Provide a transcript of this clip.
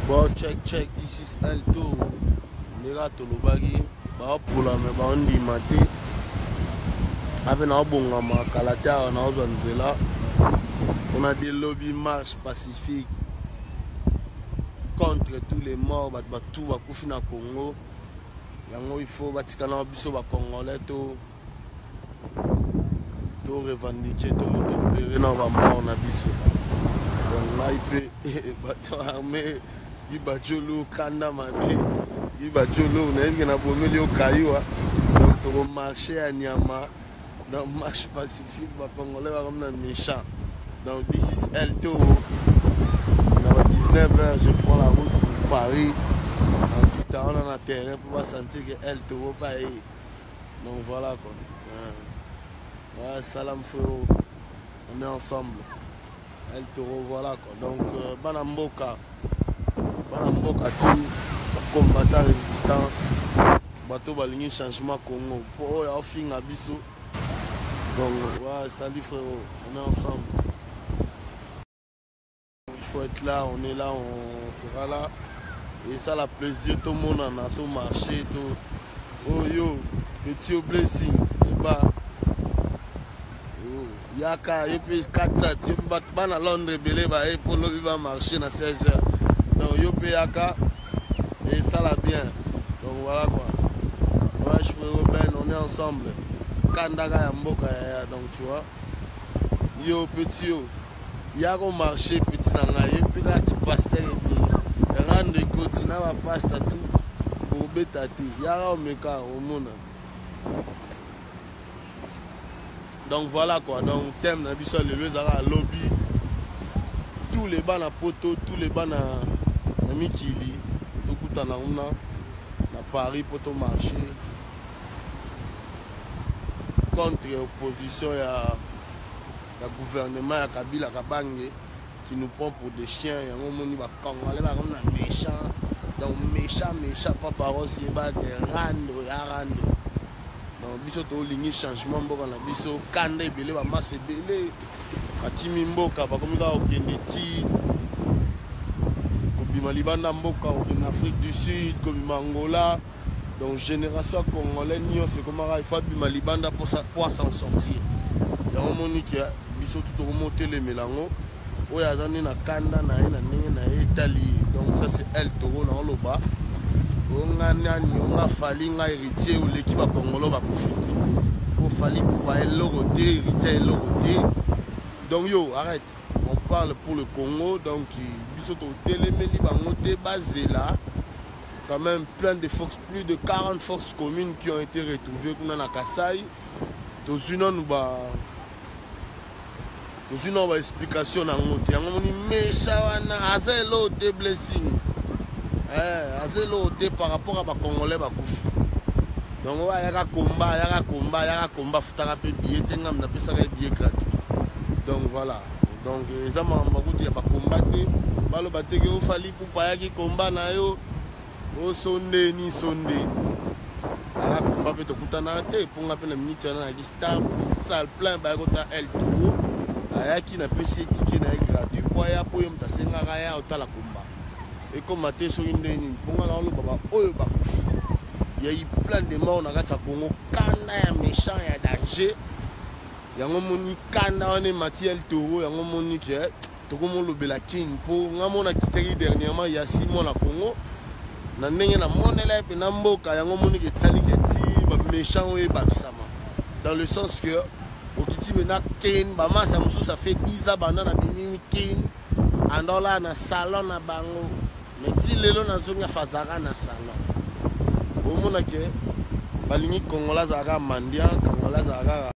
Bon, check, check, this is El Toro. Ndenge tolobaki, baopola me baondima te. Ape naobongama kala te awa naozwa nzela mpona de lobi marche pacifique contre tous les morts, bato batu bakufi na Congo. Yango il faut batikana biso ba Congolais to to revendiquer, to to pleurer na ba mort na biso. Donc ngai mpe bato armé Gibajolo kanda mabe Gibajolo nayebi ke nabomeli yo kayua. Donc tokomarche ya nyama dans marche pacifique, bacongolais bakomi na méchant. Donc this is El Toro. Na ba 19 heures, je prends la route pour Paris. Nakita wana na terrain pour basentir que El Toro pa ye. Donc voilà quoi. Ouais, salam frérot, on est ensemble. El Toro, voilà quoi. Donc bana mboka, bana mboka tout combattant résistant, bato balingi changement Congo po oyo aofinga biso. Donc ouais, salut frérot, on est ensemble. Il faut être là, on est là, on sera là. Et ça la plaisir, tout le monde en a tout marché, tout. Oh yo, petit blessing, eba. Oh, yaka, yo pe 4 yo pe bana Londres ebele ba e po lobi ba marcher na 16 heures. Donc yo pe yaka et ça la bien. Donc voilà quoi. Ouais, je frérot Ben, on est ensemble. Kandaka ya mboka ya, donc tu vois. Yo petit yo. Ya komarche petit na ngai, ye mpe kaka kipaster ebele rando ekoti na bapasta tu kobeta te, yaka omeka omona. Donc voilà quoi. Donc thème na biso ya lelo ezalaka lobi, tous les bana poto, tous les bana na mikili, tokutana kuna na Paris po tomarche contre opposition ya gouvernement ya Kabila Kabange qui nous prend pour des chiens. Yango omoni bacongolais bakomi na méchant. Donc méchant, méchant, papa Rose yeba ke rando ya rando. Donc biso tolingi changement mboka na biso. Kanda ebele, bamasa ebele bakimi mboka, bakomi kaka kokende ti kobima libanda mboka, kokende Afrique du Sud, kobima Angola. Donc génération ya congolais nyonso ekomaka il faut abima libanda po s'en sortir. Yango omoni ke biso tu tokomotelemela yango. Oyo aza nde na kanda na ye na ndenge na ye etali ye. Donc ça, c'est El Toro. Na oloba onga nani, onga Fally, nga Héritier oleki bakongolo bakufi te po Fally Ipupa eloko te, Héritier eloko te. Donc yo arrête, on parle pour le Congo. Donc biso totelemeli bango te, bazela quand même. Plein de forces, plus de 40 forces communes qui ont été retrouvées kuna na Kasai. Tozwi nanu ba tozwi nanu baexplication na yango te. Yango moni mesha wana aza eloko te, blessing aza eloko te par rapport à bacongolais bakufi. Donc oyo ayaka komba, ayaka komba, ayaka komba, afutaka mpe billet te, ngambi napesaka ye billet gratuit. Donc voilà. Donc eza makambo kutu ya bakomba te, baloba te ke o Fally Ipupa ayaki komba na yo osondeni sondeni ala komba mpe tokutanaka te. Mponga mpe na miniti wana nayaki star, salle plein, bayaki kota El Toro ayaki, napesi ye ticket na ye gratuit po aya, po ye moto asengaka ya otala komba ekoma te soki ndenge nini. Mponga na oloba baoyo bakufi, ya eu plein de mort na kati ya Congo, kanda ya méchant ya danger. Yango moni kanda wana emati El Toro. Yango moni ke tokomolobela King mpo nga mona kitaki dernièrement ya 6 mois na Congo na ndenge namonela ye mpena mboka. Yango moni ke etali ke ti baméchant oyo ebakisama dans le sens que okiti mpena Kin, bamasa mosusu afe 10 ans banda na bimimi Kin, andola na salon na bango, mais ti lelo nazongi afazaka na salon. Omona ke balingi Congolais azalaka mendiant, Congolais azalaka.